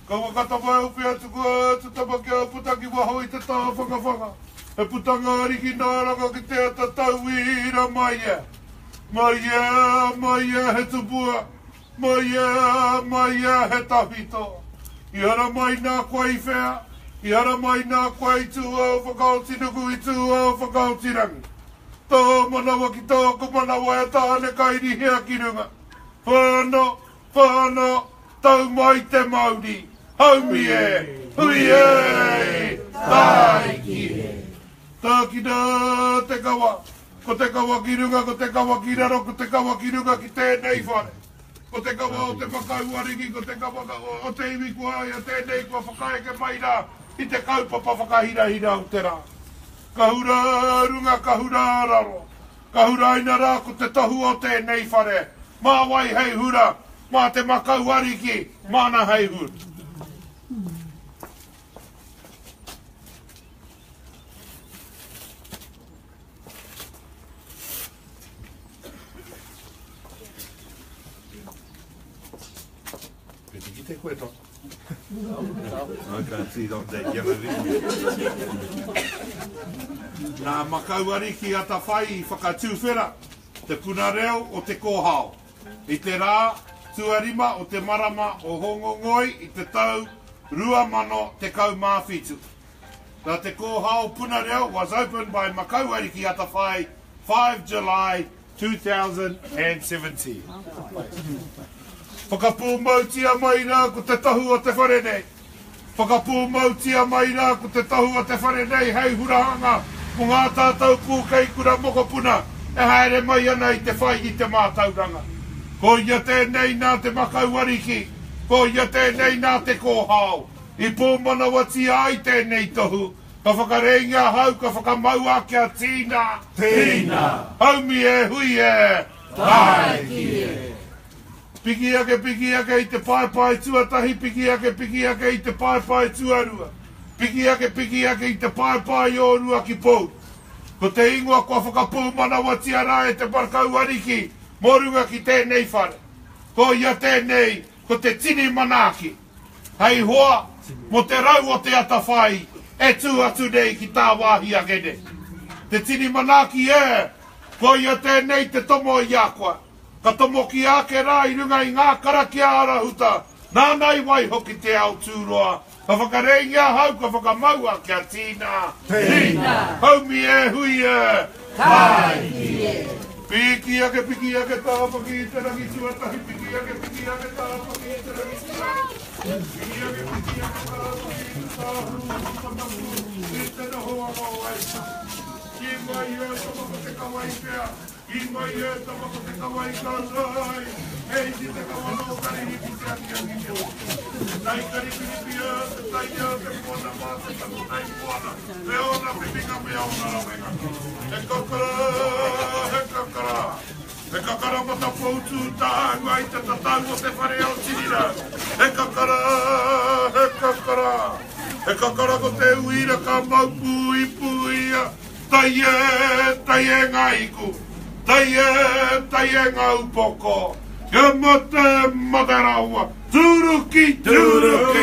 Ka whakatapae atu koe te tama kia puta ki waho i te tāwhangawhanga. He putanga ariki nā ranga ki te ata tauira mai e. Mai e, mai e he tupua. Mai e, mai e he tawhito. I hara mai nā koe i whea, i hara mai nā koe i tū au whakaoti nuku i tū au whakaoti rangi. Tō manawa ki tōku manawa e tāne kairihia ki runga. Whāno, whāno, Tau mai te mauri, haumi e, hui e, tāiki e. Tākina te kawa, ko te kawa ki runga, ko te kawa ki raro, ko te kawa ki runga ki tēnei whare. Ko te kawa o te Makau Ariki, ko te kawa o te iwi kua ia tēnei kua whakaeke mai rā i te kaupapa whakahirahira o te rā. Ka hura runga, ka hura raro. Ka huraina rā ko te tohu o tēnei whare, mā wai hei hura, mā te makau ariki, māna hei hura. Kei te kite koe, Tom? I can't see on that yellow video. Nā Makau Ariki Atawhai i whakatuwhera te puna reo o Te Kōhao i te rā tuarima o te marama o Hōngongoi i te tau 2017. Nā Te Kōhao Puna Reo was opened by Makau Ariki Atawhai 5 July 2017. Whakapūmautia mai rā ko te tohu o te whare nei. Whakapūmautia mai rā ko te tohu o te whare nei hei hurahanga mō ngā tātou pūkei kura mokopuna e haere mai ana i te whai i te mātauranga. Ko ia tēnei nā te makau ariki, ko ia tēnei nā te kōhao. I pūmanawatia ai tēnei tohu Ka whakareinga ahau, ka whakamaua kia tīna. Tīna. Haumi e, hui e, tāiki e. Piki ake, piki ake i te paepae tuatahi, piki ake, piki ake i te paepae tuarua. Piki ake, piki ake i te paepae o Ruakipou. Ko te ingoa kua whakapūmanawatia rā e te Makau Ariki mō runga ki tēnei whare. Ko ia tēnei, ko te tini manaaki. Hei hoa mō te rau o te atawhai e tū atu nei ki tāwāhi ake nei. Te tini manaaki e, koia tēnei te tomo i a koe. Ka tomokia ake rā i runga i ngā karakia arahuta, nāna i waiho ki te ao tūroa, ka whakareingia ahau, ka whakamaua kia tīna, tīna, haumi e, hui e, tāiki e. Piki ake, piki ake, tāwhaki i te rangi tuatahi, piki ake, piki ake, tāwhaki i te rangi tuarua. Piki ake, piki ake, tāwhaki i te tāhū, mataku, i te nohoanga o Aita. Kī mai e tama ko te kawa i whea, kī mai e tama ko te kawa i kautai, he iti te kawa nō Karihi ki te akiaki pō. Te tai karipiripi e, te tai e, te moana mā te takutai moana, me ōna whiwhinga me ōna rawenga. He kakara, he kakara, he kakara matapoutū tāhua i te tatau o te whare o Tinirau. He kakara, he kakara, he kakara ko te uira ka mau pū i pūia, tai e, tai e ngā iku, tai e, tai e ngā upoko, kia mate, mate rawa, tūruki, tūruki!